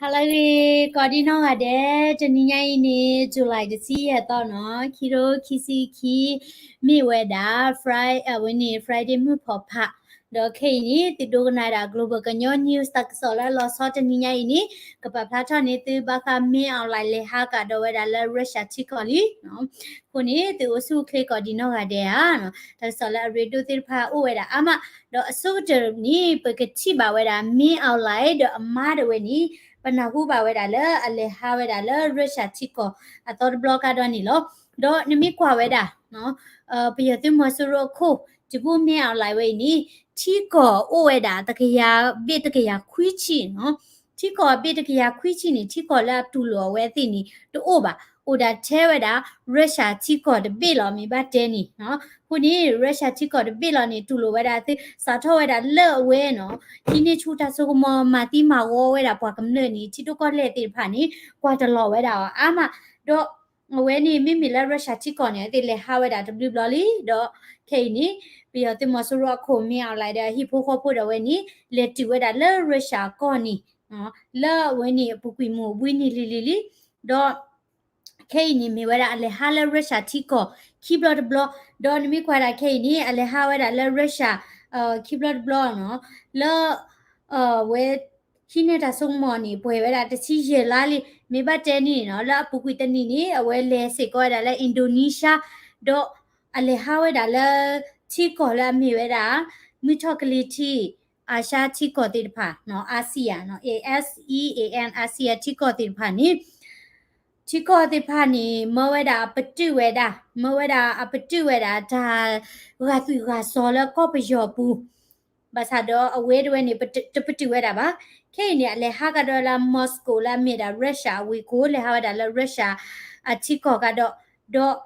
ဟါလၢအဂ့ၤ ကိးဒံနီၢ်ဂၤဒဲး, တနံၤညါအံၤန့ၣ် July တဆံယဲၢ်သီနီၤ, ခံကထိခံဆံခံ, မ့ၢ်ဝဲဒၣ် Fri- အဝဲန့ၣ် Friday မုၢ်ဖီဖး, ဒီးခဲအံၤန့ၣ် သုဒိကနၣ်ဒၣ် Global ကညီ news တၢ်ကစီၣ်လၢအလီၤဆီတနံၤညါအံၤန့ၣ် ကပာ်ဖျါထီၣ်န့ၢ်သုဘၣ်ဃး မင်းအောင်လှိုင် လဲၤဟးကဒီးဝဲဒၣ်လၢ Russia ထံကီၢ်လံ. အဃိန့ၣ် သုအိၣ်ဆူၣ်အိၣ်ချ့ကိးဒံနီၢ်ဂၤဒဲးဧါ, တၢ်ကစီၣ်လၢအရ့ဒိၣ်သ့ၣ်တဖၣ်အိၣ်ဝဲဒၣ်အါမး, ဒီးအဆိကတၢၢ်န့ၣ် ပကထံၣ်ဘၣ်ဝဲဒၣ် မင်းအောင်လှိုင် ဒီးအမါဒၣ်ဝဲန့ၣ် ပနၢ်ဟူဘၣ်ဝဲဒၣ်လၢအလဲၤဟးဝဲဒၣ်လၢ Russia ထံကီၢ်အသီတဘျီကဒီးန့ၣ်လီၤ. ဒီးနမ့ၢ်ကွၢ်ဝဲဒၣ် ပယီၤသုးမီၤစိရိၤအခိၣ် တဘိ မင်းအောင်လှိုင် ဝဲအံၤန့ၣ် ထံကီၢ်အိၣ်ဝဲဒၣ်တကယၤဘ့ၣ်တကယၤခွံဆံနီၤ, ထံကီၢ်ဘ့ၣ်တကယၤခွံဆံန့ၣ် ထံကီၢ်လၢအတူၢ်လိာ်အဝဲသ့ၣ်န့ၣ် တအိၣ်ဘၣ်, အိၣ်ဒၣ်ထဲဝဲဒၣ် Russia ထံကီၢ်တဘ့ၣ်လီၤ မ့ၢ်ဘၣ်တဲန့ၣ်. အဃိန့ၣ် Russia ထံကီၢ်တဘ့ၣ်လီၤန့ၣ် တူၢ်လိာ်ဝဲဒၣ်သု စးထီၣ်ဝဲဒၣ်လၢအဝဲနီၤ ဟံးန့ၢ်ဆူၣ်တၢ်စိကမီၤ မၤသံမၤဂီၤဝဲဒၣ်ပှၤကမျၢၢ်န့ၣ် ထံဒိၣ်ကီၢ်လဲၢ်သ့ၣ်တဖၣ်န့ၣ် ကွၢ်တလီၤဝဲဒၣ်အီၤအါမး, ဒီး အဝဲန့ၣ် မ့မ့ၢ်လၢ Russia ထံကီၢ်န့ၣ် အဝဲသ့ၣ်လဲၤဟးဝဲဒၣ်တဘျုးဘျီလံ, ဒီးခဲအံၤန့ၣ် ပယီၤသုးမီၤစိရိၤအခိၣ် မင်းအောင်လှိုင် ဒီးအဟံၣ်ဖိဃီဖိဒီးဝဲန့ၣ် လဲၤတုၤဝဲဒၣ်လၢ Russia ကီၢ်န့ၣ် လၢအဝဲန့ၣ်အပူၤကွံာ်မုၢ်အိၣ်ဘှံးနံၤလံၤလံၤလံ, ဒီး ခဲအံၤန့ၣ်မ့ၢ်ဝဲဒၣ်အလဲၤဟးလၢ Russia ထံကီၢ် ခံဘျီတဘျီ, ဒီးနမ့ၢ်ကွၢ်ဒၣ်ခဲအံၤန့ၣ် အလဲၤဟးဝဲဒၣ်လၢ Russia ခံဘျီတဘျီနီၤ, လၢ အဝဲ ဟံးန့ၢ်တၢ်စိကမီၤန့ၣ် ပှဲၤဝဲဒၣ်တဆံယဲၢ်လါလံ, မ့ၢ်ဘၣ်တဲန့ၣ်နီၤ လၢအပူၤကွံာ်တနံၤန့ၣ် အဝဲလဲၤစ့ၢ်ကီးဝဲဒၣ်လၢ Indonesia, ဒီးအလဲၤဟးဝဲဒၣ်လၢ ထံကီၢ်လၢအမ့ၢ်ဝဲဒၣ် မုၢ်ထီၣ်ကလံၤထံး အာရှထံကီၢ်သ့ၣ်တဖ�်နီၤ, ASEAN နီၤ, A S E A N ASEAN ထံကီၢ်သ့ၣ်တဖၣ်န့ၣ် ထံကီၢ်သ့ၣ်တဖၣ်န့ၣ် မၢဝဲဒၣ်အပတုာ်ဝဲဒၣ်, မၢဝဲဒၣ်အပတုာ်ဝဲဒၣ်တၢ် ဂာ်သွံၣ်ဂာ်စီၤလၢကီၢ်ပယီၤပူၤ, ဘၣ်ဆၣ်ဒီးအဝဲတဝဲန့ၣ် တပတုာ်ဝဲဒၣ်ဘၣ်. ခဲအံၤန့ၣ် အလဲၤဟးကဒီးလၢ Moscow လၢအမ့ၢ်ဒၣ် Russia အဝ့ၢ်ခိၣ်, လဲၤဟးဝဲဒၣ်လၢ Russia အထံကီၢ်ကဒီး, ဒီး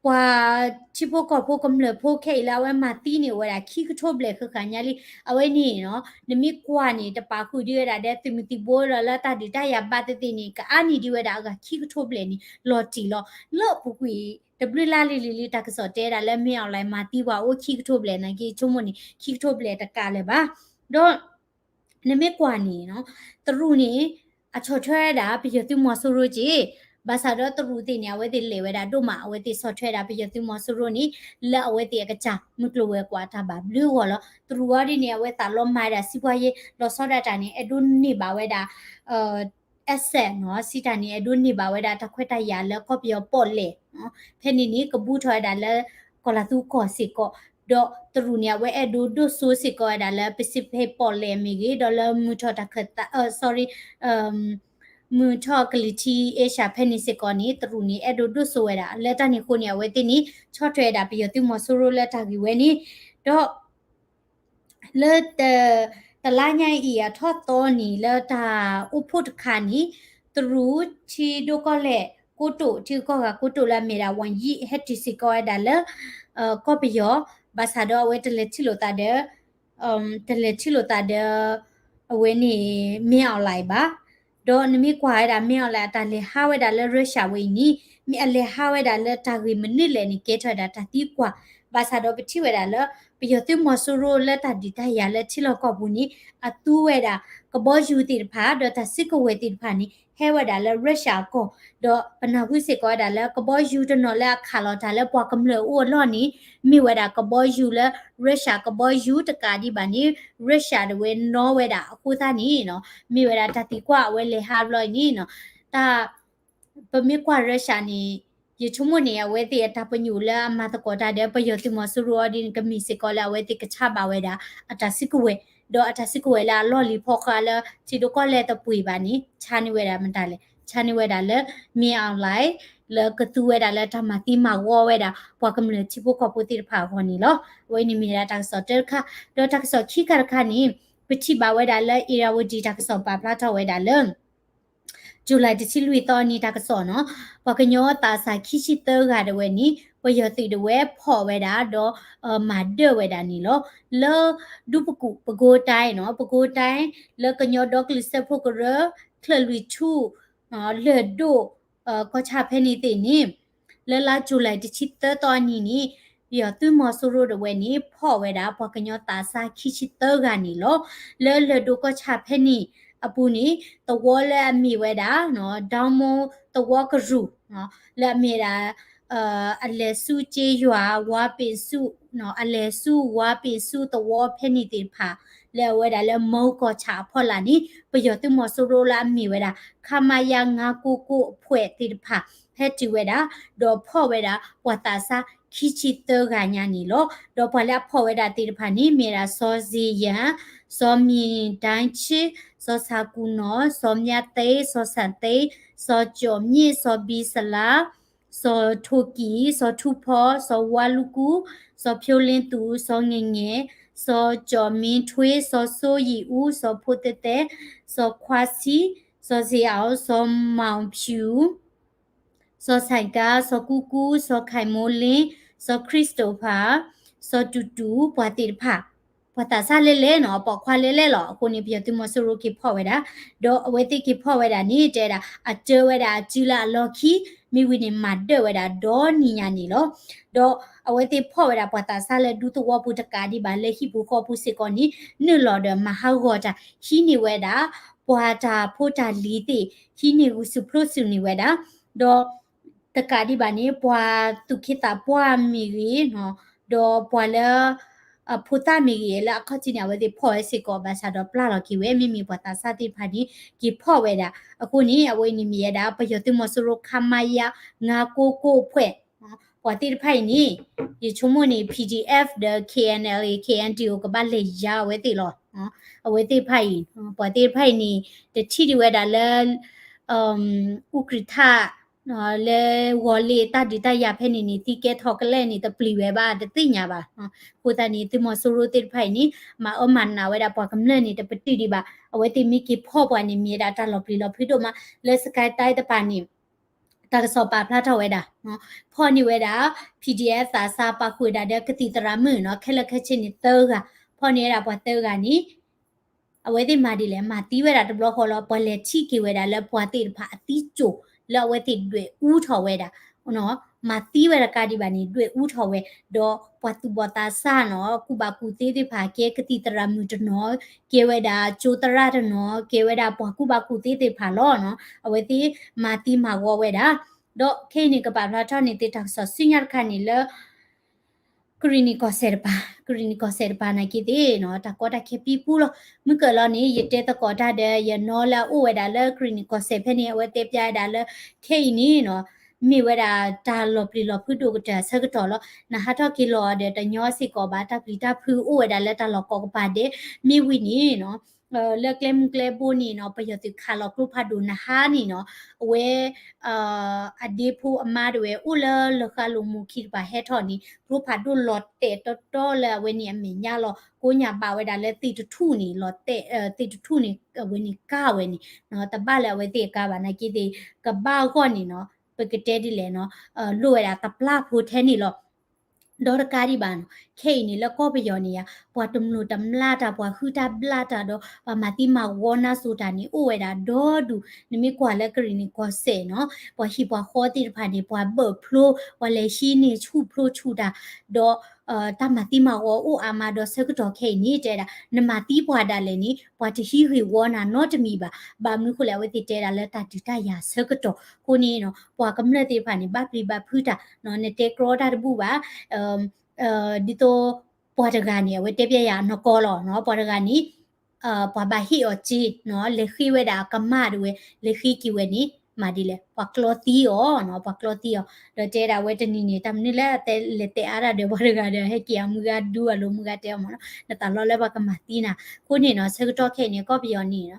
ပှၤထံဖိကီၢ်ဖိကမျၢၢ်ဖိခဲအံၤလၢအဝဲမၤသံန့ၣ် အိၣ်ဝဲဒၣ်ခံကထိဘျဲၣ်ဃၣ်ဃၣ်ညါလံ. အဝဲန့ၣ်နီၤ နမ့ၢ်ကွၢ်န့ၣ် တပာ်ဃုာ်ဒံးဝဲဒၣ်ဒီးသုးမုၢ်သံၣ်ဘိဒီးလၢတၢ်ဒုးတၢ်ယၤဘၣ်သ့ၣ်သ့ၣ်န့ၣ် ကအါနံၣ်ဒံးဝဲဒၣ်အဂၤခံကထိဘျဲၣ်န့ၣ် လီၤတံၢ်လီၤ. လၢအပူၤကွံာ် တဘျုးလါလံၤလံၤလံၤ တၢ်ကစီၣ်တဲဒၣ်လၢ မင်းအောင်လှိုင် မၤသံပှၤအိၣ်ခံကထိဘျဲၣ်န့ၣ်က့ ဆိကမိၣ်န့ၣ် ခံကထိဘျဲၣ်တကးလၢၤဘၣ်. ဒီး နမ့ၢ်ကွၢ်န့ၣ်နီၤ တရူးန့ၣ် အဆီၣ်ထွဲဝဲဒၣ် ပယီၤသုးမီၤစိရိၤက့ၢ်, ဘၣ်ဆၣ်ဒီးတရူးသ့ၣ်န့ၣ် အဝဲသ့ၣ်လဲၤဝဲဒၣ်ဒိၣ်မး အဝဲသ့ၣ်ဆီၣ်ထွဲဒၣ်ပယီၤသုးမီၤစိရိၤန့ၣ် လၢအဝဲသ့ၣ်အကစၢ် မုၢ်ကျိၤဝဲၤကွာ်တၢ်ဘၣ်ဘျုးအဂီၢ်လီၤ. တရူးအီၤဒ်န့ၣ် အဝဲသးလီမၤဝဲဒၣ် စီးပွားရေး လီၤဆီဒၣ်တၢ်န့ၣ် အဲၣ်ဒိးန့ၢ်ဘၣ်ဝဲဒၣ် asset နီၤ, စံးတၢ်န့ၣ် အဲၣ်ဒိးန့ၢ်ဘၣ်ဝဲဒၣ်တၢ်ခွဲးတၢ်ယာ်လၢကီၢ်ပယီၤပီၣ်လဲၣ်, ဖဲန့ၣ်န့ၣ် ကဘူးထီၣ်ဝဲဒၣ်လၢ ကီၢ်လၤသူကီၢ်စ့ၢ်ကီး, ဒီးတရူးန့ၣ် အဝဲအဲၣ်ဒိးဒိၣ်စိစ့ၢ်ကီးဝဲဒၣ်လၢ Pacific ပီၣ်လဲၣ်မ့ၢ်ဂ့ၤ, ဒီးလၢမုၢ်ထီၣ်တၢ်ခၢၣ်သး sorry မုၢ်ထီၣ်ကလံၤထံး Asia ဖဲန့ၣ်စ့ၢ်ကီးန့ၣ် တရူးန့ၣ် အဲၣ်ဒိးဒိၣ်စိဝဲဒၣ် လၢတၢ်န့ၣ်အဃိန့ၣ် အဝဲသ့ၣ်န့ၣ် ဆီၣ်ထွဲဝဲဒၣ်ပယီၤသုးမီၤစိရိၤလၢတၢ်ဂ့ၢ်ဝဲန့ၣ်, ဒီး လၢ တလါညါအံၤအထီၣ်သီန့ၣ် လၢတၢ်အိၣ်ဖှိၣ်တခါန့ၣ် တရူးထံဒိၣ်ကီၢ်လဲၢ်ကိတိာ် ထံဂုၤကီၢ်ဂၤကိတိာ်လၢအမ့ၢ်ဒၣ် ဝီၣ်ယံၣ် ဟဲတုၤစ့ၢ်ကီးဝဲဒၣ်လၢ ကီၢ်ပယီၤ, ဘၣ်ဆၣ်ဒီးအဝဲတလဲၤထံၣ်လိာ်သးဒီး တလဲၤထံၣ်လိာ်သးဒီး အဝဲန့ၣ် မင်းအောင်လှိုင် ဘၣ်. ဒီးနမ့ၢ်ကွၢ်ဝဲဒၣ် မင်းအောင်လှိုင် အတၢ်လဲၤဟးဝဲဒၣ်လၢ Russia ဝဲအံၤန့ၣ် မ့ၢ်အလဲၤဟးဝဲဒၣ်လၢတၢ်ဂ့ၢ်မနုၤလဲၣ်န့ၣ် ကဲထီၣ်ဝဲဒၣ်တၢ်သံကွၢ်, ဘၣ်ဆၣ်ဒီးပထံၣ်ဝဲဒၣ်လၢ ပယီၤသုးမီၤစိရိၤလၢတၢ်ဒုးတၢ်ယၤလၢထံလီၢ်ကီၢ်ပူၤန့ၣ် အသူဝဲဒၣ် ကဘီယူၤသ့ၣ်တဖၣ် ဒီးတၢ်စုကဝဲၤသ့ၣ်တဖၣ်န့ၣ် ဟဲဝဲဒၣ်လၢ Russia အကီၢ်, ဒီးပနၢ်ဟူစ့ၢ်ကီးဝဲဒၣ်လၢ ကဘီယူၤတနီၤလၢအခးလီၤတၢ်လၢပှၤကမျၢၢ်အအိၣ်အလီၢ်န့ၣ် မ့ၢ်ဝဲဒၣ်ကဘီယူၤလၢ Russia ကဘီယူၤတကးဒံးဘၣ်န့ၣ် Russia တဝဲနီၣ်ဝဲဒၣ်အဃိသတးန့ၣ်နီၤ မ့ၢ်ဝဲဒၣ်တၢ်သံကွၢ်အဝဲလဲၤဟးဘျီအံၤန့ၣ်နီၤ တၢ် ပမ့ၢ်ကွၢ် Russia န့ၣ် ယဆိကမိၣ်န့ၣ် အဝဲသ့ၣ်အတၢ်ပညိၣ်လၢအမၤသကိးတၢ်ဒီး ပယီၤသုးမီၤစိရိၤအီၤဒ်န့ၣ် ကမ့ၢ်စ့ၢ်ကီးလၢအဝဲသ့ၣ်ကဆါဘၣ်ဝဲဒၣ် အတၢ်စုကဝဲၤ, ဒီးအတၢ်စုကဝဲၤလၢအလီၢ်လံၤဖီဃာ်လၢ ထံဒိၣ်ကီၢ်လဲၢ်တပှ့ၤဘၣ်န့ၣ် ဆါန့ၢ်ဝဲဒၣ်မတၤလဲၣ်, ဆါန့ၢ်ဝဲဒၣ်လၢ မင်းအောင်လှိုင် လၢကသူဝဲဒၣ်လၢတၢ်မၤသံမၤဂီၤဝဲဒၣ် ပှၤကမျၢၢ်ထံဖိကီၢ်ဖိသ့ၣ်တဖၣ်အဂီၢ်န့ၣ်လီၤ. အဝဲန့ၣ်မ့ၢ်ဒၣ်တၢ်ကစီၣ်တၢတခါ, ဒီးတၢ်ကစီၣ်ခံခါတခါန့ၣ် ပထံၣ်ဘၣ်ဝဲဒၣ်လၢ Irrawaddy တၢ်ကစီၣ်ပာ်ဖျါထီၣ်ဝဲဒၣ်လၢ July တဆံလွံၢ်သီအနံၤတၢ်ကစီၣ်နီၤ, ပှၤကညီသးစၢ်ခံဆံသၢဂၤဒၣ်ဝဲန့ၣ် ပယီၤသုးဒၣ်ဝဲဖီၣ်ဝဲဒၣ်ဒီး မၤဒၢၣ်ဝဲဒၣ်န့ၣ်လီၤ. လၢ ဒူပကူၣ် ပဲခူးတိုင်းနီၤ, ပဲခူးတိုင်း လၢကညီဒီကလုာ်စၢဖှိၣ်ကရၢ ချၢၣ်လွံၢ်ထူၣ် လၢၢ်ဒိၣ် ကီၢ်ဆၣ်ဖဲန့ၣ်သ့ၣ်န့ၣ် လၢလါ July တဆံသၢသီအနံၤန့ၣ် ပယီၤသုးမီၤစိရိၤဒၣ်ဝဲန့ၣ် ဖီၣ်ဝဲဒၣ်ပှၤကညီသးစၢ်ခံဆံသၢဂၤန့ၣ်လီၤ. လၢလၢၢ်ဒိၣ်ကီၢ်ဆၣ်ဖဲန့ၣ် အပူၤန့ၣ် သဝီလၢအမ့ၢ်ဝဲဒၣ် ဒီမူသဝီကရူၢ် လၢအမ့ၢ်ဒၣ် အလဲၤဆူက့ယွၤ ဝါပ့ၤဆူၣ် အလဲၤဆူဝါပ့ၤဆူၣ်သဝီဖဲန့ၣ်သ့ၣ်တဖၣ် လၢအဝဲဒၣ်လၢမီကီၢ်ဆၣ်အဖီလာ်န့ၣ် ပယီၤသုးမီၤစိရိၤလၢအမ့ၢ်ဝဲဒၣ် ခမရ ငါးကိုးကိုး အဖွဲ့သ့ၣ်တဖၣ် ဟဲတုၤဝဲဒၣ် ဒီးဖီၣ်ဝဲဒၣ် ပှၤသးစၢ်ခံဆံသၢဂၤညါန့ၣ်လီၤ. ဒီးပှၤလၢအဖီၣ်ဝဲဒၣ်သ့ၣ်တဖၣ်န့ၣ် မ့ၢ်ဝဲဒၣ် စီၤစ့ယၣ်, စီၤမံၤဒၣ်ဆ့, စီၤဆၣ်ကူၣ်နီၣ်, စီၤမျါသ့, စီၤဆၣ်သ့, စီၤကၠီၣ်မ့ၣ်, စီၤဘံစလါ, စီၤထိၣ်ကံၣ်, စီၤထူဖီ, စီၤဝါလူကူ, စီၤဖျိလ့သူၣ်, စီၤငဲၤငဲၤ, စီၤကၠီၣ်မ့ထွ့, စီၤစိယံာ်အူ, စီၤဖိသဲသဲ, စီၤခွါဆံ, စီၤစ့အီၣ်, စီၤမီၣ်ဖၠူၣ် စီၤဆဲးကါ, စီၤကူကူ, စီၤခဲးမိလ့, စီၤခရံးစတိဖၣ်, စီၤတူၢ်တူၢ် ပှၤသ့ၣ်တဖၣ် ပှၤသးစၢ်လဲၣ်လဲၣ်နီၤ ပိာ်ခွါလဲၣ်လဲၣ်လီၤ. အဃိန့ၣ် ပယီၤသုးမီၤစိရိၤက့ၤဖီၣ်ဝဲဒၣ်, ဒီးအဝဲသ့ၣ်က့ၤဖီၣ်ဝဲဒၣ်န့ၣ် တဲဒၣ် အတၢဝဲဒၣ်အစုလၢအလီၢ်ခံ မ့ၢ်ဝံၤန့ၣ် မၤဒၢၣ်ဝဲဒၣ်ဒီနံၤညါန့ၣ်လီၤ. ဒီးအဝဲသ့ၣ်ဖီၣ်ဝဲဒၣ်ပှၤသးစၢ်လၢဒူသဝီပူၤတကးဒံးဘၣ် လၢဟံၣ်ပူၤဃီပူၤစ့ၢ်ကီးန့ၣ် နုာ်လီၤဒီးမၤဟးဂီၤတၢ် ဟံးန့ၢ်ဝဲဒၣ် ပှၤတၢ်ဖိတၢ်လံၤသ့ၣ် ဟံးန့ၢ်ဂုာ်ဆူၣ်ဖျိးဆူၣ်န့ၢ်ဝဲဒၣ် ဒီး တကးဒံးဘၣ်န့ၣ် ပှၤသူၣ်က့သးပှၢ်မ့ၢ်ဂ့ၤ, ဒီးပှၤလၢ အဖိသၣ်မ့ၢ်ဂ့ၤ လၢအခီၣ်ထံးန့ၣ် အဝဲသ့ၣ်ဖီၣ်ဝဲစ့ၢ်ကီးဘၣ်ဆၣ်ဒီးပျၢ်လီၤက့ၤဝဲ မ့မ့ၢ်ပှၤသးစၢ်သ့ၣ်တဖၣ်န့ၣ် က့ၤဖီၣ်ဝဲဒၣ်. အဃိန့ၣ် အဝဲအံၤန့ၣ်မ့ၢ်ဝဲဒၣ် ပယီၤသုးမီၤစိရိၤ ခမရ ငါးကိုးကိုး အဖွဲ့ ပှၤသ့ၣ်တဖၣ်အံၤန့ၣ် ယဆိကမိၣ်န့ၣ် PDF ဒီး KNLA KNDO ကဘၣ်လဲၤယါအဝဲသ့ၣ်လီၤ. အဝဲသ့ၣ်တဖၣ်အံၤ ပှၤသ့ၣ်တဖၣ်အံၤန့ၣ် တထံၣ်ဒံးဝဲဒၣ်လၢ အူကြံၣ်ထၣ် လၢဂီၤလ့ၣ်တၢ်ဒုးတၢ်ယၤဖဲန့ၣ်န့ၣ် သံကဲထီၣ်ကလဲာ်န့ၣ် တပျံၤဝဲဘၣ် တသ့ၣ်ညါဘၣ်. အဃိသတးန့ၣ် သုးမီၤစိရိၤသ့ၣ်တဖၣ်အံၤန့ၣ် မၤအၢမၤနးဝဲဒၣ်ပှၤကမျၢၢ်န့ၣ် တပတုာ်ဒံးဘၣ်. အဝဲသ့ၣ်မ့ၢ်က့ၤဖီၣ်ပှၤန့ၣ် မ့ၢ်ဝဲဒၣ်တၢ်လီၤပျံၤလီၤဖုးဒိၣ်မး လၢစကဲတၢ်တပၤန့ၣ် တၢ်ကစီၣ်ပာ်ဖျါထီၣ်ဝဲဒၣ် ဖီၣ်န့ၢ်ဝဲဒၣ် PDF သးစၢ်ပာ်ဃုာ်ဝဲဒၣ်ဒီးကသံၣ်သရၣ်မုၣ်နီၤ ခဲလၢာ်ခဲဆ့န့ၣ်သၢဂၤ ဖီၣ်န့ၢ်ဝဲဒၣ်ပှၤသၢဂၤန့ၣ် အဝဲသ့ၣ်မၤဒ်လဲၣ် မၤသံဝဲဒၣ်တဘျီဃီလီၤ. ပှၤလဲၤထံၣ်က့ၤဝဲဒၣ်လၢပှၤသ့ၣ်တဖၣ်အသံစိၤ လၢအဝဲသ့ၣ်ဒွဲၣ်အူထီၣ်ဝဲဒၣ် မၤသံဝဲတကးဒံးဘၣ်န့ၣ် ဒွဲၣ်အူထီၣ်ဝဲ ဒီးပှၤသူၣ်ဘီၣ်သးစၢ်နီၤ ကူၣ်ဘၣ်ကူၣ်သ့သ့ၣ်တဖၣ် ကဲကသံၣ်သရၣ်မုၣ်တနီၤ ကဲဝဲဒၣ်ကၠိသရၣ်တနီၤ ကဲဝဲဒၣ်ပှၤကူၣ်ဘၣ်ကူၣ်သ့သ့ၣ်တဖၣ်လီၤ. အဝဲသ့ၣ်မၤသံမၤဝီဝဲဒၣ် ဒီးခဲအံၤန့ၣ် ကပာ်ဖျါထီၣ်န့ၣ်သ့ၣ်တၢ်ကစီၣ်ဆူညါတခါန့ၣ်လၢ ကရံၣ်နံၣ်ကီၢ်စဲၣ်တပၤ, ကရံၣ်နံၣ်ကီၢ်စဲၣ်တပၤနာ်က့သ့ၣ်နီၤ တၢ်ကီတၢ်ခဲပံပူလီၤ. မုၢ်ကၢၢ်လီၤန့ၣ် ယတဲသကိးတၢ်ဒီး ယနီၢ်လၢအအိၣ်ဝဲဒၣ်လၢကရံၣ်နံၣ်ကီၢ်စဲၣ်ဖဲန့ၣ် အဝဲတဲပျါဝဲဒၣ်လၢ ခဲအံၤန့ၣ်နီၤ မ့ၢ်ဝဲဒၣ်တၢ်လီၤပျံၤလီၤဖုးဒိၣ်ကတၢၢ်အဆၢကတီၢ်လီၤ. နဟးထီၣ်က့ၤလီၤဒီးတညီစ့ၢ်ကီးဘၣ် တၢ်ပျံၤတၢ်ဖုးအိၣ်ဝဲဒၣ်လၢတၢ်လီၢ်ကိးကပၤဒဲး မ့ၢ်ဝံၤန့ၣ်နီၤ လၢကျဲမုၢ်ကျဲဘိန့ၣ်နီၤ ပယီၤသုးခးလီၤကျိဖးဒိၣ်နဟါန့ၣ်နီၤ အဝဲ အဒ့ဖိအမါတဝဲ အိၣ်လၢလီၤဃးလိာ်မူခံတပၤဟဲထီၣ်န့ၣ် ကျိဖးဒိၣ်လီၤတဲာ်တီတီလၢအဝဲန့ၣ်အမဲာ်ညါလီၤ. ကိးညါဘၣ်ဝဲဒၣ်လၢသ့ၣ်တထူၣ်န့ၣ် လီၤတဲာ် သ့ၣ်တထူၣ်န့ၣ် အဝဲန့ၣ်ကါဝဲန့ၣ် တဘၣ်လၢအဝဲသ့ၣ်အကါဘၣ်နာ်က့သ့ၣ် ကဘၣ်အဂီၢ်န့ၣ်နီၤ ပကတဲဒ်လဲၣ်နီၤ လိၣ်ဝဲဒၣ်တပျၢ်ဖိထဲန့ၣ်လီၤ. ဒီးတကးဒံးဘၣ်နီၤ ခဲအံၤန့ၣ် လၢကီၢ်ပယီၤန့ၣ်ယါ ပှၤတမျိာ်တမျာ်တၢ် ပှၤဟုၣ်တၢ်ဘျၣ်တၢ်ဒီး ပှၤမၤသံမၤဝီနါစိၤတၢ်န့ၣ် အိၣ်ဝဲဒၣ်ဒီဒူၣ်. နမ့ၢ်ကွၢ်လၢကရံၣ်နံၣ်ကီၢ်စဲၣ်နီၤ ပှၤဟံၣ်ပှၤဃီသ့ၣ်တဖၣ်န့ၣ် ပှၤဘၢၣ်ဖျိ ပှၤလဲၤဟံးန့ၢ်ဆူၣ်ဖျိဆူၣ်တၢ် ဒီး တၢ်မၤသံမၤဝီအိၣ်အါမးဒီးဆၢကတီၢ်ခဲအံၤန့ၣ် တဲဒၣ် နမၤသံပှၤဒၣ်လဲာ်န့ၣ် ပှၤတဟံးဂ့ၢ်ဝီနၤနီတမံၤဘၣ်. ဘၣ်မနုၤဃိလဲၣ် အဝဲသ့ၣ်တဲဒၣ်လၢတၢ်ဒုးတၢ်ယၤဆၢကတီၢ်အဃိန့ၣ်နီၤ ပှၤကမျၢၢ်သ့ၣ်တဖၣ်န့ၣ် ဘၣ်ပျံၤဘၣ်ဖုးတၢ်နီၤ နတဲကြီတၢ်တဘူၣ်ဘၣ် ဒ်သိး ပှၤတဂၤန့ၣ် အဝဲတဲပျဲယၤနီၢ်ကီၢ်လီၤနီၤ ပှၤတဂၤန့ၣ် ပှၤဘၣ်ဟ့ၣ်အီၤစ့နီၤ လဲၤဃ့ဝဲဒၣ်အကမၢ်တဝဲ လဲၤဃ့က့ၤဝဲန့ၣ် မၤဒ်လဲၣ် ပှၤကျီသံအီၤနီၤ ပှၤကျီသံအီၤ ဒီးတဲဒၣ်ဝဲတနံၤန့ၣ် တၢ်မနုၤလၢအတဲလဲၤတဲအါတၢ်ဒီးပှၤတဂၤဒီး ဟဲက့ၤအမုၢ်ဂၤဒူအလိၤမုၢ်ဂၤတဲအီၤမ့ၢ်နီၤ နသးလီလၢပှၤကမၤသံနၤ အဃိန့ၣ်နီၤ ဆၢကတီၢ်ခဲအံၤန့ၣ် ကီၢ်ပယီၤန့ၣ်နီၤ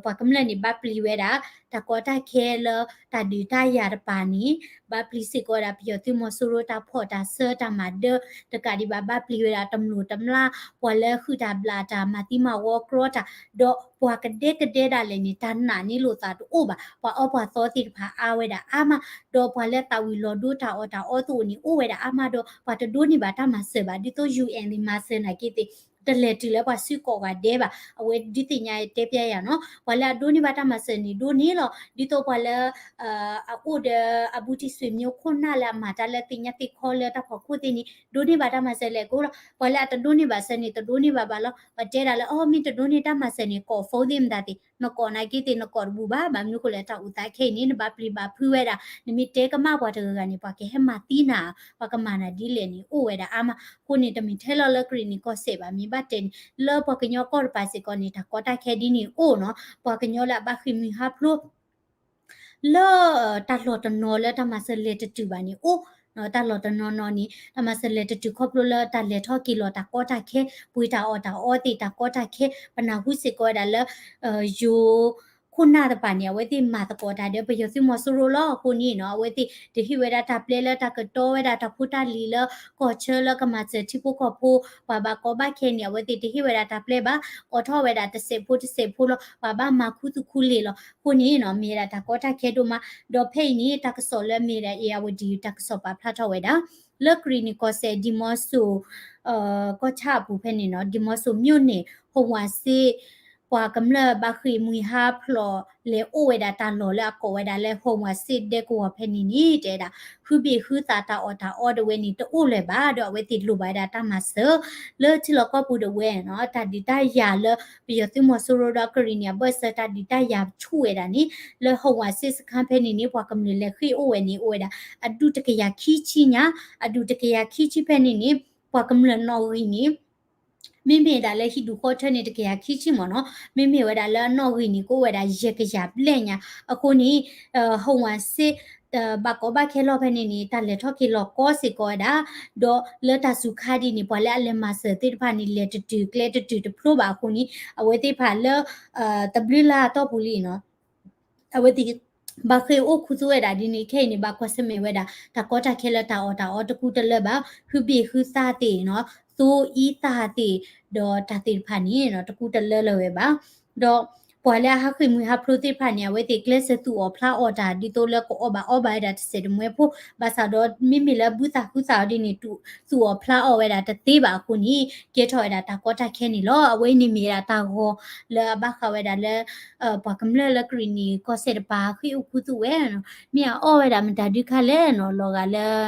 ပှၤကမျၢၢ်န့ၣ် ဘၣ်ပျံၤဝဲဒၣ် တၢ်ကီတၢ်ခဲလၢ တၢ်ဒုးတၢ်ယၤတပၤန့ၣ် ဘၣ်ပျံၤစ့ၢ်ကီးဝဲဒၣ် ပယီၤသုးမီၤစိရိၤတၢ်ဖီၣ်တၢ်ဆၢတၢ်မၤဒၢ တကးဒံးဘၣ် ဘၣ်ပျံၤဝဲဒၣ်တမျိာ်တမျာ် ပှၤလၢဟုၣ်တၢ်ဘျၣ်တၢ် မၤသံမၤဝီကြီတၢ် ဒီးပှၤကဒဲကဒဲဒၣ်လဲာ်န့ၣ် တၢ်နာ်န့ၢ်လိာ်သးတအိၣ်ဘၣ် ပှၤအၢပှၤသီသ့ၣ်တဖၣ်အါဝဲဒၣ်အါမး ဒီးပှၤလၢသးဝံၤလီၤဒိတၢ်အီၣ်တၢ်အီသ့ၣ်န့ၣ် အိၣ်ဝဲဒၣ်အါမးဒီး ပှၤတဒိးန့ၢ်ဘၣ်တၢ်မၤစၢၤဘၣ် ဒ်သိး UN န့ၣ် မၤစၢၤနာ်က့သ့ၣ် တလဲၤတုၤလၢပှၤစုကိးဂၤဒဲးဘၣ် အဝဲဒုးသ့ၣ်ညါတဲပျဲယၤနီၤ ပှၤလၢအဒိးန့ၢ်ဘၣ်တၢ်မၤစၢၤန့ၣ် ဒိးန့ၢ်လီၤ ဒ်သိးပှၤလၢ အအိၣ်ဒီးအဘူးတံၢ်ဆွေမျိုးခိၣ်နၢ်လၢအမၤတၢ်လၢသ့ၣ်ညါသ့ၣ်ခီလၢတၢ်ဖီခိၣ်သ့ၣ်န့ၣ် ဒိးန့ၢ်ဘၣ်တၢ်မၤစၢၤလဲၣ်ကိးလီၤ ပှၤလၢအတဒိးန့ၢ်ဘၣ်စၢၤန့ၣ် တဒိးန့ၢ်ဘၣ်ဘၣ်လီၤ ပှၤတဲဒၣ်လၢ အိ မ့ၢ်တဒိးန့ၢ်တၢ်မၤစၢၤန့ၣ် ကိး phone သ့ၣ်မတၤသ့ၣ် နကိးနာ်က့သ့ၣ် နကိးတဘူးဘၣ်. ဘၣ်မနုၤဃိလဲၣ် တၢ်အိၣ်သးခဲအံၤန့ၣ် နဘၣ်ပျံၤဘၣ်ဖုးဝဲဒၣ်, နမ့ၢ်တဲကမၣ်ပှၤတဂၤဂၤန့ၣ် ပှၤကဟဲမၤသံနၤ, ပှၤကမၤနၤဒ်လဲၣ်န့ၣ် အိၣ်ဝဲဒၣ်အါမး. အဃိန့ၣ် တမ့ၢ်ထဲလီၤလၢကရံၣ်နံၣ်ကီၢ်စဲၣ်ဘၣ်, မ့ၢ်ဘၣ်တဲန့ၣ် လၢပှၤကညီကီၢ်တပၤစ့ၢ်ကီးန့ၣ် တၢ်ကီတၢ်ခဲဒ်န့ၣ်အိၣ်နီၤ. ပှၤကညီလၢအဘၣ်ဃ့ၢ်မှံဟးဖျိး လၢတၢ်လီၢ်တနီၤလၢတၢ်မၤစၢၤလဲၤတတုၤဘၣ်န့ၣ်အိၣ်, တၢ်လီၢ်တနီၤနီၤန့ၣ် တၢ်မၤစၢၤလဲၤတတုၤခီဖျိလၢတၢ်လဲၤထီၣ်က့ၤလီၤတၢ်ကီတၢ်ခဲ, ပှ့ၤတၢ်အီၣ်တၢ်အီသ့ၣ်တၢ်ကီတၢ်ခဲ, ပနၢ်ဟူစ့ၢ်ကီးဝဲဒၣ်လၢ ယိၤခိၣ်နၢ်တပၤန့ၣ် အဝဲသ့ၣ်မၤသကိးတၢ်ဒီးပယီၤသုးမီၤစိရိၤလီၤ. အဃိန့ၣ်နီၤ အဝဲသ့ၣ်တဟ့ၣ်ဝဲဒၣ်တၢ်ပျဲလၢတၢ်ကတီဝဲဒၣ်တၢ်ဖိတၢ်လံၤလၢ ကီၢ်ဆၢလၢကမၤစၢၤထံဖိကီၢ်ဖိ, ပှၤဘၣ်ကီဘၣ်ခဲန့ၣ် အဝဲသ့ၣ်တဟ့ၣ်ဝဲဒၣ်တၢ်ပျဲဘၣ်, အိးထီၣ်ဝဲဒၣ်တစဲးဖိတစဲးဖိလီၤ. ပှၤဘၣ်မၤခူသူၣ်ခူလ့ၤလီၤ. အဃိန့ၣ်နီၤ မ့ၢ်ဝဲဒၣ်တၢ်ကီတၢ်ခဲဒိၣ်မး, ဒီးဖဲအံၤန့ၣ် တၢ်ကစီၣ်လၢမ့ၢ်ဝဲဒၣ် အ့ၣ်ယၣ်ဝတံၣ် တၢ်ကစီၣ်ပာ်ဖျါထီၣ်ဝဲဒၣ် လၢကရံၣ်နံၣ်ကီၢ်စဲၣ် ဒံၣ်မီစိၤ ကီၢ်ဆၣ်အပူၤဖဲန့ၣ်နီၤ ဒံၣ်မီစိၤ မြို့နယ် ဟိဝၣ်စ့ ပှၤကမျၢၢ်ဘၣ်ဃ့ၢ်မှံဟးဖျိး လဲၤအိၣ်ဝဲဒၣ်တၢ်လီၢ်လၢအကိးဝဲဒၣ်လၢ ဟိဝၣ်စ့ဒဲကဝီၤဖဲန့ၣ်န့ၣ် တဲဒၣ် ဟုဘ့ၣ်ဟုသးတၢ်အီၣ်တၢ်အီတဝဲန့ၣ် တအိၣ်လၢၤဘၣ်, ဒီးအဝဲသ့ၣ်လိၣ်ဘၣ်ဝဲဒၣ်တၢ်မၤစၢၤ လၢထံလီၢ်ကီၢ်ပူၤတဝဲနီၤ. တၢ်ဒုးတၢ်ယၤလၢ ပယီၤသုးမီၤစိရိၤဒီးကရံၣ်နံၣ်အဘၢၣ်စၢၤ တၢ်ဒုးတၢ်ယၤဆူၣ်ဝဲဒၣ်န့ၣ် လၢဟိဝၣ်စ့စခါဖဲန့ၣ်န့ၣ် ပှၤကမျၢၢ်လဲၤဃ့ၢ်အိၣ်ဝဲန့ၣ် အိၣ်ဝဲဒၣ် အဒူၣ်တကယၤခံဆံညါ, အဒူၣ်တကယၤခံဆံဖဲန့ၣ်န့ၣ် ပှၤကမျၢၢ်နီၣ်ဂံၢ်န့ၣ် မ့မ့ၢ်ဒၣ်လၢဟံၣ်ဒူၣ်ဃီထၢန့ၣ် တကယၤခံဆံမ့ၢ်နီၤ, မ့မ့ၢ်ဝဲဒၣ်လၢအနီၣ်ဂံၢ်န့ၣ် ကအိၣ်ဝဲဒၣ်ယဲၢ်ကယၤဘျဲၣ်ညါ. အဃိန့ၣ် ဟိဝၣ်စ့ ဘၣ်ကီဘၣ်ခဲလီၤဖဲန့ၣ်န့ၣ် တၢ်လဲၤထီၣ်က့ၤလီၤကီစ့ၢ်ကီးဝဲဒၣ်, ဒီးလၢတၢ်စူၤခါဒ်န့ၣ် ပှၤလၢအလဲၤမၤစၢၤသ့ၣ်တဖၣ်န့ၣ် လဲၤတတုၤကျဲတတုၤတဖျိဘၣ်အဃိန့ၣ် အဝဲသ့ၣ်တဖၣ်လၢ တဘျုးလါအတီၢ်ပူၤလံနီၤ အဝဲသ့ၣ် ဘၣ်ဃ့ၢ်အိၣ်ခူသူၣ်ဝဲဒၣ်ဒ်န့ၣ် ခဲအံၤန့ၣ် ဘၣ်ကွၢ်ဆၢၣ်မဲာ်ဝဲဒၣ် တၢ်ကီတၢ်ခဲလၢတၢ်အီၣ်တၢ်အီတကူတလၢဘၣ်, ဟုဘ့ၣ်ဟုသးသ့ၣ်နီၤ, သိအံသၣ်သ့ၣ်, ဒီးတၢ်သ့ၣ်တဖၣ်န့ၣ်နီၤ တကူတလၢလၢၤဝဲဘၣ်. ဒီးပှၤလၢအဟးဃ့ၢ်မှံဟးဖျိးသ့ၣ်တဖၣ်န့ၣ် အဝဲသ့ၣ်ကျဲးစၢးသူၣ်အီၣ်ဖျးအီၣ်တၢ် ဒ်သိးလၢကအီၣ်ဘၣ်အီဘၣ်ဝဲဒၣ်တစဲးတမှဲဖိ, ဘၣ်ဆၣ်ဒီးမ့မ့ၢ်လၢဘုသၣ်ဟုသၣ်အီၤဒ်န့ၣ် သူၣ်အီၣ်ဖျးအီၣ်ဝဲဒၣ်တသ့ဘၣ်အဃိန့ၣ် ကဲထီၣ်ဝဲဒၣ်တၢ်ကီတၢ်ခဲန့ၣ်လီၤ. အဝဲအံၤန့ၣ်မ့ၢ်ဝဲဒၣ်တၢ်ဂီၤလၢအဘၣ်ဃးဝဲဒၣ်လၢ ပှၤကမျၢၢ်လၢကရံၣ်နံၣ်ကီၢ်စဲၣ်တပၤ ဃ့ၢ်အိၣ်ခူသူၣ်ဝဲနီၤ, မ့ၢ်အအီၣ်ဝဲဒၣ်မတၤဒုခါလဲၣ်နီၤ, လီၤဂာ်လၢ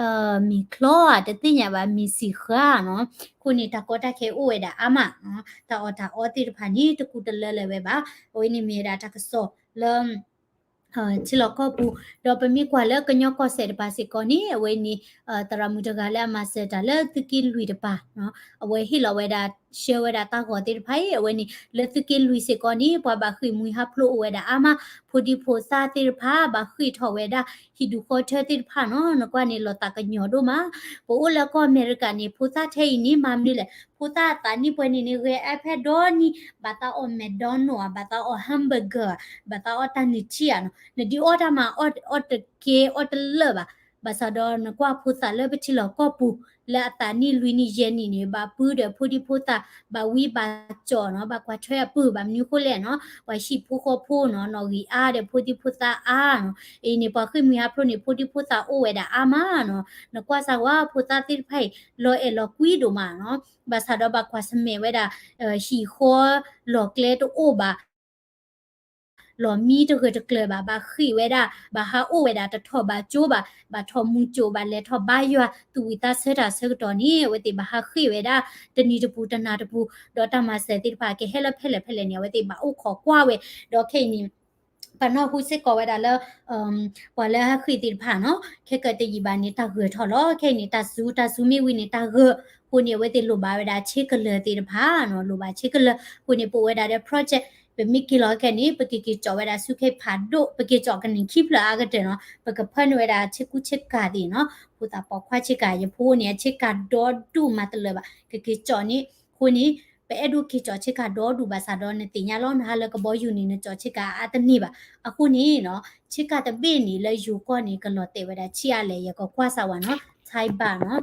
မ့ၤချီဧါ တသ့ၣ်ညါဘၣ် မ့ၢ်စံၣ်ဃါနီၤ, အဃိန့ၣ် တၢ်ကီတၢ်ခဲအိၣ်ဝဲဒၣ်အါမးနီၤ, တၢ်အီၣ်တၢ်အီသ့ၣ်တဖၣ်န့ၣ် တကူတလၢလၢၤဝဲဘၣ်. အဝဲန့ၣ်မ့ၢ်ဝဲဒၣ်တၢ်ကစီၣ်လၢ ထံလီၢ်ကီၢ်ပူၤ, ဒီးပမ့ၢ်ကွၢ်လၢကညီကီၢ်စဲၣ်တပၤစ့ၢ်ကီးန့ၣ် အဝဲန့ၣ် သရၣ်မုၣ်တဂၤလၢအမၤစၢၤတၢ်လၢသုးက့လွံၢ်တပၤနီၤ, အဝဲဟ့ၣ်လီၤဝဲဒၣ် ဆှၢဝဲဒၣ်တၢ်ဂီၤသ့ၣ်တဖၣ်အံၤ အဝဲန့ၣ် လၢသုးက့လွံၢ်စ့ၢ်ကီးန့ၣ် ပှၤဘၣ်ဃ့ၢ်မှံဟးဖျိးအိၣ်ဝဲဒၣ်အါမး, ဖိဒံဖိသၣ်သ့ၣ်တဖၣ် ဘၣ်ဃ့ၢ်ထီၣ်ဝဲဒၣ် ဟံၣ်ဒူၣ်ဃီထၢသ့ၣ်တဖၣ်နီၤ, နကွၢ်န့ၣ် လီၤသးကညီၤဒိၣ်မး. ပအိၣ်လၢကီၢ်အမဲရကၤန့ၣ် ဖိသၣ်ထဲအံၤန့ၣ် မၤမနုၤလဲၣ်, ဖိသၣ်အသးနံၣ်ပှဲၤန့ၣ်န့ၣ် ဂဲၤ iPad ဒီနံၤ, ဘၣ်သးအီၣ် McDonald ဧါ, ဘၣ်သးအီၣ် hamburger ဧါ, ဘၣ်သးအီၣ်တၢ်နုၢ်ထံဧါနီၤ, နဒုးအီၣ်တၢ်မၤ အီၣ်တကဲအီၣ်တလၢာ်ဘၣ်. ဘၣ်ဆၣ်ဒီးနကွၢ်ဖိသၣ်လၢပထံလီၢ်ကီၢ်ပူၤ လၢအသးနံၣ်လွံၢ်နံၣ်ယဲၢ်နံၣ်န့ၣ် ဘၣ်ပုၢ်ဒီးဖိဒံဖိသၣ် ဘၣ်ဝံဘၣ်ကၠီၣ်နီၤ, ဘၣ်ကွၢ်ထွဲအပုၢ်, ဘၣ်မနုၤဃိလဲၣ်နီၤ, ပှၤဟံၣ်ဖိဃီဖိနီၤ နီၣ်ဂံၢ်အါဒီးဖိဒံဖိသၣ်အါနီၤ, အံၤန့ၣ် ပှၤဃ့ၢ်မှံဟးဖျိးန့ၣ် ဖိဒံဖိသၣ်အိၣ်ဝဲဒၣ်အါမးနီၤ, နကွၢ်စၢ်ဝဲဖိသၣ်သ့ၣ်တဖၣ်အံၤ လီၤအဲၣ်လီၤကွံဒိၣ်မးနီၤ, ဘၣ်ဆၣ်ဒီးဘၣ်ကွၢ်ဆၢၣ်မဲာ်ဝဲဒၣ် ဟံၣ်ဃီလီၢ်ကျဲတအိၣ်ဘၣ် လီၢ်မံတဂၢၢ်တကျၢၤဘၣ်, ဘၣ်ဃ့ၢ်ဝဲဒၣ်, ဘၣ်ဟးအိၣ်ဝဲဒၣ်တထီၣ်ဘးကၠိဘၣ်, ဘၣ်ထီၣ်မူကၠိဘၣ်, လဲၤထီၣ်ဘါယွၤ သူၣ်ဝံၣ်သးဆၢတၢ်ဆၢကတီၢ်န့ၣ် အဝဲသ့ၣ်ဘၣ်ဟးဃ့ၢ်ဝဲဒၣ် တနံၤတပူၤတနၤတပူၤ, ဒီးတၢ်မၤစၢၤသ့ၣ်တဖၣ် ကဟဲလၢဖဲလဲၣ်ဖဲလဲၣ်န့ၣ် အဝဲသ့ၣ်ဘၣ်အိၣ်ခိးကွၢ်ဝဲ, ဒီးခဲအံၤန့ၣ် ပနၢ်ဟူစ့ၢ်ကီးဝဲဒၣ်လၢ ပှၤလၢဟးဃ့ၢ်သ့ၣ်တဖၣ်နီၤ, ခဲကတယံာ်ဘၣ်န့ၣ် တၢ်ဂၢၢ်ထီၣ်လီၤ. ခဲအံၤန့ၣ် တၢ်စူၤ, တၢ်စူၤမ့ၢ်ဝံၤန့ၣ် တၢ်ဂၢၢ်, အဃိန့ၣ် အဝဲသ့ၣ်လိၣ်ဘၣ်ဝဲဒၣ်ဆ့ကလၢၤသ့ၣ်တဖၣ်နီၤ, လိၣ်ဘၣ်ဆ့ကလၢၤ, အဃိန့ၣ် ပအိၣ်ဝဲဒၣ်ဒီး project ပမ့ၢ်က့ၤလီၤခဲအံၤန့ၣ် ပကက့ၤကၠီၣ်ဝဲဒၣ်ဆူခဲဖးဒိၣ်, ပက့ၤကၠီၣ်ကန့ၢ်ခံဖျၢၣ်အါကတၢၢ်နီၤ, ပကဖၢနုာ်ဝဲဒၣ်ဆ့ကူဆ့ကၤသ့ၣ်နီၤ, ဖိသၣ်ပိာ်ခွါဆ့ကၤ, ယဖိန့ၣ် အဆ့ကၤဒီဒူၣ်မၤတလၢာ်ဘၣ်, ကက့ၤကၠီၣ်န့ၣ်, အဃိန့ၣ် ပအဲၣ်ဒိးက့ၤကၠီၣ်ဆ့ကၤဒီဒူၣ်ဘၣ်ဆၣ်ဒီး နသ့ၣ်ညါလီၤ နဟးလၢကဘီယူၤန့ၣ် နကၠီၣ်ဆ့ကၤအါတန့ၢ်ဘၣ်. အဃိန့ၣ်နီၤ, ဆ့ကၤတဘ့ၣ်န့ၣ် လၢယိၤကီၢ်န့ၣ် ကလီၤတဲာ်ဝဲဒၣ်ဆံးအါလဲၣ်, ယကကွၢ်စၢ်ဝဲနီၤ, ဆံးဘၣ်နီၤ.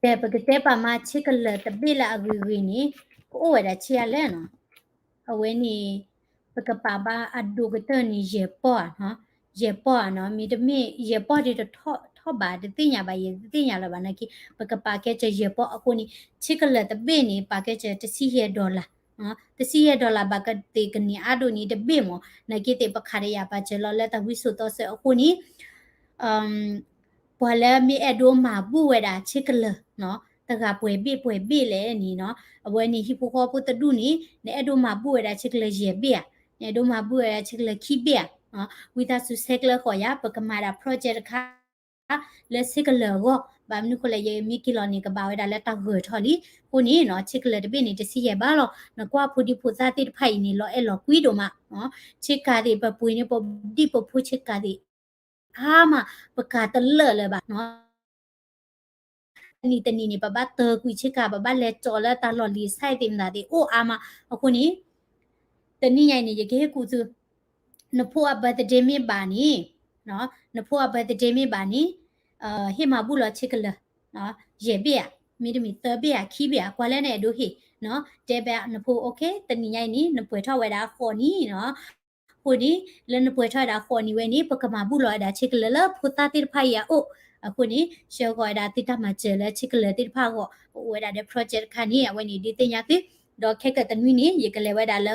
တဲ ပကတဲပာ်မးဆ့ကလၢၤတဘ့ၣ်လၢအဂ့ၤဂ့ၤန့ၣ် ကအိၣ်ဝဲဒၣ်ဆံးအါလဲၣ်နီၤ. အဝဲန့ၣ် ပကပာ်ဘၣ်အဒိၣ်ကတၢၢ်န့ၣ် ယဲၢ်ပီၢ်ဧါနီၤ, ယဲၢ်ပီၢ်ဧါနီၤ, မ့တမ့ၢ် ယဲၢ်ပီၢ်ဒ်တထီၣ်ဘၣ် တသ့ၣ်ညါဘၣ်, ယတသ့ၣ်ညါလၢၤဘၣ်နာ်က့, ပကပာ်ကဲစၢၤယဲၢ်ပီၢ်အဃိန့ၣ် ဆ့ကလၢၤတဘ့ၣ်န့ၣ် ပာ်ကဲစၢၤတဆံယဲၢ် dollar, တဆံယဲၢ် dollar ဘၣ်ကသ့ၣ်ကန့ၢ်အါဒိၣ်န့ၣ်တဘ့ၣ်မး, နာ်က့သ့ၣ် ပခးတယာ်ပာ်စၢၤလီၤလၢတၢ်ဝံစိာ်သီစၢၤအဃိန့ၣ် ပှၤလၢမ့ၢ်အဲၣ်ဒိးမၤဘူၣ်ဝဲဒၣ်ဆ့ကလၢၤနီၤ, တဂၤပှဲၤဘ့ၣ်ပှဲၤဘ့ၣ်လဲၣ်န့ၣ်နီၤ, အဝဲန့ၣ်ဟံၣ်ဖိဃီဖိတဒူၣ်န့ၣ် နအဲၣ်ဒိးမၤဘူၣ်ဝဲဒၣ်ဆ့ကလၢၤယဲၢ်ဘ့ၣ်ဧါ, နအဲၣ်ဒိးမၤဘူၣ်ဝဲဒၣ်ဆ့ကလၢၤခံဘ့ၣ်ဧါ, ဝံသးစူၤဆဲးကျၢဃီၤယၤ ပကမၤဒၣ် project တခါ လၢဆ့ကလၢၤအဂီၢ်, ဘၣ်မနုၤဃိလဲၣ် ယမ့ၢ်က့ၤလီၤန့ၣ် ကဘၣ်ဝဲဒၣ်လၢတၢ်ဂၢၢ်ထီၣ်လံ. အဃိန့ၣ်နီၤ ဆ့ကလၢၤတဘ့ၣ်န့ၣ် တဆံယဲၢ်ဘးလီၤ. နကွၢ်ဖိဒံဖိသၣ်သ့ၣ်တဖၣ်အံၤန့ၣ် လီၤအဲၣ်လီၤကွံဒိၣ်မး, ဆ့ကၤသ့ၣ် ပပှ့ၤန့ၢ်ပဒံၣ်ပဖိဆ့ကၤသ့ၣ် အါမး ပကၤတလၢာ်လၢၤဘၣ်နီၤ. တနံၤတနံၤန့ၣ် ပဘၣ်တၢကွံာ်ဆ့ကၤ ပဘၣ်လဲၤကၠီလၢတၢ်လီၢ်လံၤ site သ့ၣ်မတၤသ့ၣ် အိၣ်အါမး. အဃိန့ၣ် တနံၤညါအံၤန့ၣ် ယကဟ့ၣ်ကူၣ်သု နဖိအ birthday မ့ၢ်ဘၣ်န့ၣ်, နဖိအ birthday မ့ၢ်ဘၣ်န့ၣ် ဟ့ၣ်မၤဘူၣ်လီၤဆ့ကလၢၤ ယဲၢ်ဘ့ၣ်ဧါ, မ့တမ့ၢ်သၢဘ့ၣ်ဧါ ခံဘ့ၣ်ဧါ ကွၢ်လၢနအဲၣ်ဒိးဟ့ၣ်, တဲဘၣ်နဖိ okay တနံၤညါအံၤန့ၣ် နပှဲၤထီၣ်ဝဲဒၣ်ဃိးနံၣ်နီၤ. အဃိန့ၣ် လၢနပှဲၤထီၣ်ဝဲဒၣ်ဃိးနံၣ်ဝဲန့ၣ် ပကမၤဘူၣ်လီၤဝဲဒၣ်ဆ့ကလၢၤလၢဖိသၣ်သ့ၣ်တဖၣ်အံၤအအိၣ်. အဃိန့ၣ် ဆှၢဃီၤဝဲဒၣ်သုတၢ်မၤစၢၤလၢဆ့ကလၢၤသ့ၣ်တဖၣ်အဂီၢ် ပအိၣ်ဝဲဒၣ်ဒီး project တခါန့ၣ် အဝဲန့ၣ်ဒုးသ့ၣ်ညါသု. ဒီးခဲကတနွံန့ၣ် ယကလဲၤဝဲဒၣ်လၢ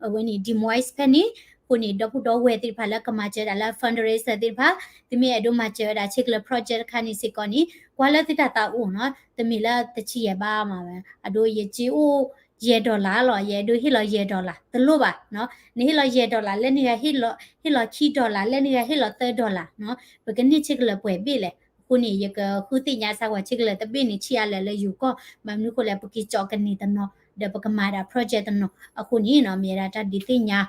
အဝဲန့ၣ် Des Moines ဖဲန့ၣ်, အဃိန့ၣ် ဒီပုၢ်ဒီဝဲၢ်သ့ၣ်တဖၣ်လၢကမၤစၢၤဒၣ်လၢ fundraiser သ့ၣ်တဖၣ်, သုမ့ၢ်အဲၣ်ဒိးမၤစၢၤဝဲဒၣ်ဆ့ကလၢၤ project တခါန့ၣ်စ့ၢ်ကီးန့ၣ် ကွၢ်လၢသုတၢ်သးအိၣ်နီၤ, တမ့ၢ်လၢတဆံယဲၢ်ဘးမးဝဲ, အဒိ ယစ့အိၣ်ယဲၢ် dollar လီၤ, ယအဲၣ်ဒိးဟ့ၣ်လီၤယဲၢ် dollar တလိၣ်ဘၣ်, နဟ့ၣ်လီၤယဲၢ် dollar လၢနဂၤ ဟ့ၣ်လီၤခံ dollar လၢနဂၤ ဟ့ၣ်လီၤသၢ dollar နီၤ, ပကန့ၢ်ဆ့ကလၢၤပှဲၤဘ့ၣ်လဲၣ်. အဃိန့ၣ် ယကဃုသ့ၣ်ညါစ့ၢ်ကီး ဆ့ကလၢၤတဘ့ၣ်န့ၣ် ဆံးအါလဲၣ်လၢယိၤကီၢ်, ဘၣ်မနုၤဃိလဲၣ် ပက့ၤကၠီကန့ၢ်တနီၤ ဒီးပကမၤဒၣ် project တနီၤ. အဃိန့ၣ်နီၤ မ့ၢ်ဝဲဒၣ်တၢ်ဒုးသ့ၣ်ညါ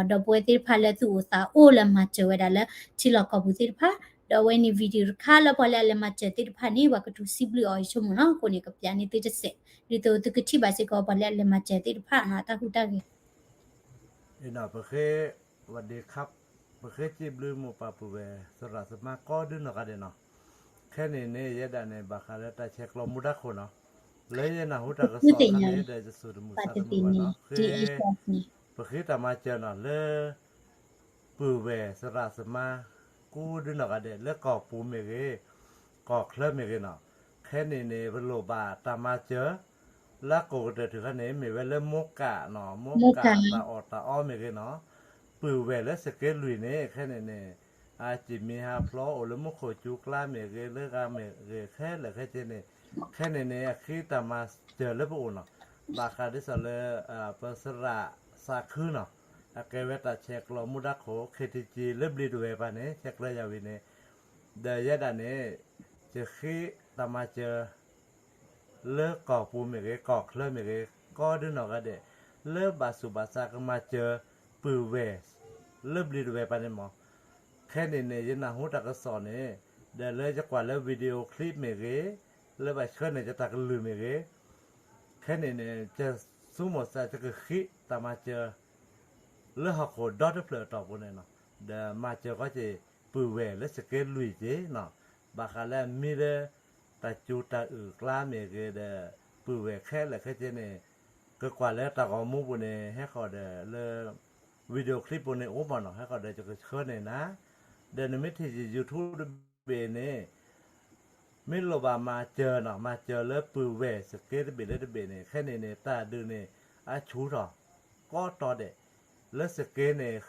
ဒီပုၢ်ဝဲၢ်သ့ၣ်တဖၣ်လၢသုအိၣ်သးအိၣ်လၢမၤစၢၤဝဲဒၣ်လၢထံလီၢ်ကီၢ်ပူၤသ့ၣ်တဖၣ်, ဒီးအဝဲန့ၣ် video တခါလၢပှၤလၢအလဲၤမၤစၢၤသ့ၣ်တဖၣ်န့ၣ် ပှၤကတိၤစံးဘျုးအီၤယဆိကမိၣ်နီၤ, အဃိန့ၣ် ကပျးန့ၢ်သုတစဲး, ဒ်သိးသုကထံၣ်ဘၣ်စ့ၢ်ကီး ပှၤလၢအလဲၤမၤစၢၤသ့ၣ်တဖၣ်နီၤ တၢ်ဟူးတၢ်ဂဲၤ ပဃ့ ဝဒ့ခါ, ပဃ့စံးဘျုးမိၢ်ပၢ်ပုၢ်ဝဲၢ် သရၣ်သမါကိးဒုနီၢ်ဂၤဒဲးနီၤ, ခဲန့ၣ်န့ၣ် ယဲဒၣ်န့ၣ် ဘၣ်ဃးလၢတၢ်ဆဲးကျိးမူဒါခိၣ်နီၤ, လၢယနၢ်ဟူတၢ်ကစီၣ်ခါန့ၣ် ဒီးယစိာ်တမုာ်သးတမုာ်ဘၣ်နီၤ, ဃ့ ပဃ့တၢ်မၤစၢၤနီၤ လၢ ပုၢ်ဝဲၢ်သရၣ်သမါ ကိးဒုနီၢ်ဂၤဒဲး လၢကီၢ်ပူၤမ့ၢ်ဂ့ၤ, ကီၢ်ချၢမ့ၢ်ဂ့ၤနီၤ, ခဲန့ၣ်န့ၣ် ပလိၣ်ဘၣ်တၢ်မၤစၢၤ လၢကိးကတၢၢ်ထုးခါန့ၣ် မ့ၢ်ဝဲလၢမိၢ်ကၣ်နီၤ, မိၢ်ကၣ်တၢ်အီၣ်တၢ်အီမ့ၢ်ဂ့ၤနီၤ, ပုၢ်ဝဲၢ်လၢစက့လွံၢ်န့ၣ် ခဲန့ၣ်န့ၣ် အစံၣ်မံၤဟးဖျိးအိၣ်လၢမူခိၣ်ကၠူကျါမ့ၢ်ဂ့ၤ လၢဂၤမ့ၢ်ဂ့ၤခဲလၢာ်ခဲဆ့န့ၣ်, ခဲန့ၣ်န့ၣ် အဃ့တၢ်မၤစၢၤလၢပအိၣ်နီၤ, ဘၣ်ဃးဒ်သိးလၢ ပသရၣ်စးခုနီၤ, အကဲဝဲတၢ်ဆဲးကျိးမူဒါခိၣ် KTG လၢဘျံးတဝဲၢ်ပၤန့ၣ် ဆဲးကျၢယၤဝံၤန့ၣ်, ဒီးယဲဒၣ်န့ၣ် ယဃ့တၢ်မၤစၢၤ လၢကီၢ်ပူၤမ့ၢ်ဂ့ၤ ကီၢ်ချၢမ့ၢ်ဂ့ၤ ကိးဒုနီၢ်ဂၤဒဲး လၢဘၣ်ဆူးဘၣ်ဆါကမၤစၢၤ ပုၢ်ဝဲၢ် လၢဘျံးတဝဲၢ်ပၤန့ၣ်မး, ခဲန့ၣ်န့ၣ် ယနၢ်ဟူတၢ်ကစီၣ်န့ၣ် ဒီးလၢယကွၢ်လၢ video clip မ့ၢ်ဂ့ၤ, လၢဘၣ်ဆှၢန့ၢ်ယတၢ်ကလုၢ်မ့ၢ်ဂ့ၤ, ခဲန့ၣ်န့ၣ် ယဆိကမိၣ်သး ယကဃ့တၢ်မၤစၢၤ လၢဟီၣ်ခိၣ်ဒီတဖျၢၣ်အတီၢ်ပူၤန့ၣ်နီၤ, ဒီးမၤစၢၤခီက့ၤ ပုၢ်ဝဲၢ်လၢစကဲလွံၢ်က့ၤနီၤ, ဘၣ်ဃးလၢအမံလၢ တၢ်စူၤတၢ်အုၣ်ကျါမ့ၢ်ဂ့ၤဒီး ပုၢ်ဝဲၢ်ခဲလၢာ်ခဲဆ့န့ၣ် ကကွၢ်လၢတၢ်ဂီၤမူပူၤန့ၣ် ဟဲဃီၤဒီးလၢ video clip ပူၤန့ၣ်အိၣ်မးနီၤ, ဟဲဃီၤဒီးယကဆှၢန့ၢ်နၤ, ဒီးနမ့ၢ်ထံၣ်ယ YouTube တဘ့ၣ်န့ၣ် မ့ၢ်လိၣ်ဘၣ်မၤစၢၤနီၤ, မၤစၢၤလၢပုၢ်ဝဲၢ်စကဲတဘ့ၣ်လၢတဘ့ၣ်န့ၣ် ခဲန့ၣ်န့ၣ် တၢ်ဒုးန့ၣ် အဆူၣ်ထီၣ် ကိးတီၤဒဲး, လၢစကဲန့ၣ်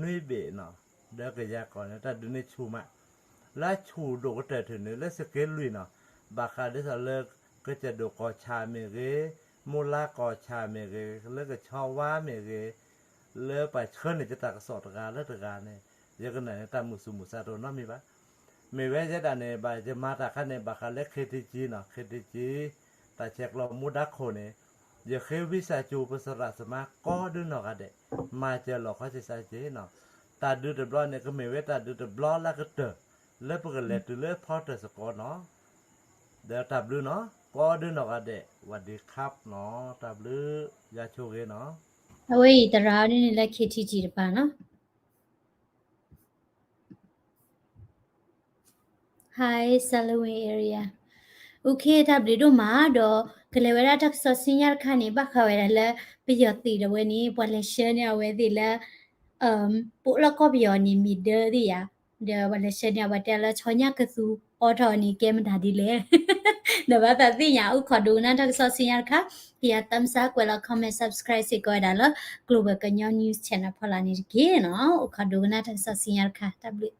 နွံဘ့ၣ်နီၤ, ဒီးကယၤကီၢ်န့ၣ် တၢ်ဒုးန့ၣ်ဆူၣ်မး, လၢအဆူၣ်ဒိၣ်ကတၢၢ်ထုးန့ၣ် လၢစကဲလွံၢ်နီၤ, ဘၣ်ဃးဒ်သိးလၢ ကစၢၢ်ဒိၣ်ကီၢ်ဆၣ်မ့ၢ်ဂ့ၤ, မိလါကီၢ်ဆၣ်မ့ၢ်ဂ့ၤ, လၢကဆီဝါမ့ၢ်ဂ့ၤ, လၢပှၤဆှၢန့ၢ်ယတၢ်ကစီၣ်တဂၤလၢတဂၤန့ၣ် ယကနၣ်န့ၣ် တၢ်မုာ်သူၣ်မုာ်သးတအိၣ်နီတမံၤဘၣ်. မ့ၢ်ဝဲယဲဒၣ်န့ၣ် ဘၣ်ယမၤတၢ်ခါန့ၣ် ဘၣ်ဃးလၢ KTG နီၤ, KTG တၢ်ဆဲးကျိးမူဒါခိၣ်န့ၣ် ယဃ့ဝံသးစူၤပသရၣ်သမါကိးဒုနီၢ်ဂၤဒဲး မၤစၢၤလီၤခီဆံးစၢ်က့ၤနီၤ. တၢ်ဒုးတဘျီန့ၣ် ကမ့ၢ်ဝဲတၢ်ဒုးတဘျီလၢအကတၢၢ် လၢပကလဲၤတုၤလၢဖီတၢၢ်စ့ၢ်ကီးနီၤ. ဒီးတၢ်ဘျုးနီၤ, ကိးဒုနီၢ်ဂၤဒဲး ဝၤဒ့ခါနီၤ, တၢ်ဘျုး ယၤဆိၣ်ဂ့ၤနီၤ. အဝဲအံၤသရၣ်န့ၣ်လၢ KTG တပၤနီၤ. Hi Salween area. Okay တၢ်ဘျုးဒိၣ်မးဒီး ကလဲၤဝဲဒၣ်တၢ်ကစီၣ်ဆူညါတခါန့ၣ် ဘၣ်ဃးဝဲဒၣ်လၢ ပယီၤသုးဒီးဝဲန့ၣ် ပှၤလဲၤဆှၢန့ၢ်အဝဲသ့ၣ်လၢ ပအိၣ်လၢကီၢ်ပယီၤန့ၣ် မ့ၢ်ဒၢသ့ၣ်ယၤ, ဒီးပှၤလဲၤဆှၢန့ၢ်အဝဲတဲလၢဆီညၣ်ကသူအီထီၣ်န့ၣ် ကဲမတၤဒ်လဲၣ် ဒီးဘၣ်သးသ့ၣ်ညါ အိၣ်ခိးဒိကနၣ်တၢ်ကစီၣ်ဆူညါတခါ, ကယၤ thumbs up ကွဲးလီၤ comment subscribe စ့ၢ်ကီးဝဲဒၣ်လၢ Global ကညီ News Channel ဖီလာ်န့ၣ်တက့ၢ်နီၤ. အိၣ်ခိးဒိကနၣ်တၢ်ကစီၣ်ဆူညါတခါ တၢ်ဘျုး.